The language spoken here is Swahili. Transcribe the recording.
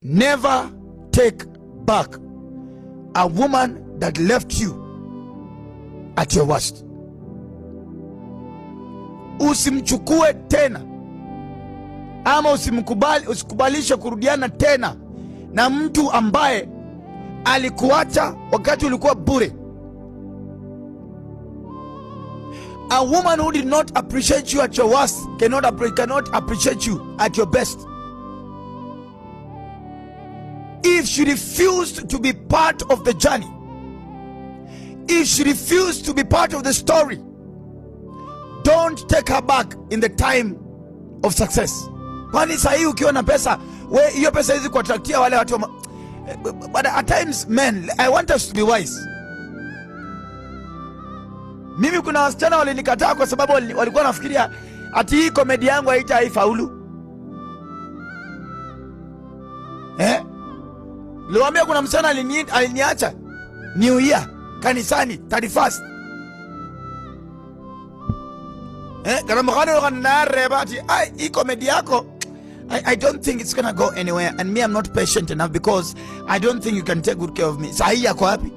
Never take back a woman that left you at your worst. Usimchukue tena ama usimkubali, usikubalishe kurudiana tena na mtu ambaye alikuacha wakati ulikuwa bure. A woman who did not appreciate you at your worst cannot appreciate you at your best. If she refused to be part of the journey, if she refused to be part of the story, don't take her back in the time of success. Kwani saa hii ukiwa na pesa, we hiyo pesa hizi kuatraktia wale watu wa. But at times, men, I want us to be wise. Mimi kuna wasichana walinikataa kwa sababu walikuwa wanafikiria ati hii komedi yangu haitaifaulu. Eh? Niliwaambia kuna msichana aliniacha New Year kanisani 31st. Eh, kana mkhano kana reba ati ai hii komedi yako I don't think it's gonna go anywhere, and me, I'm not patient enough because I don't think you can take good care of me. Sahi yako wapi?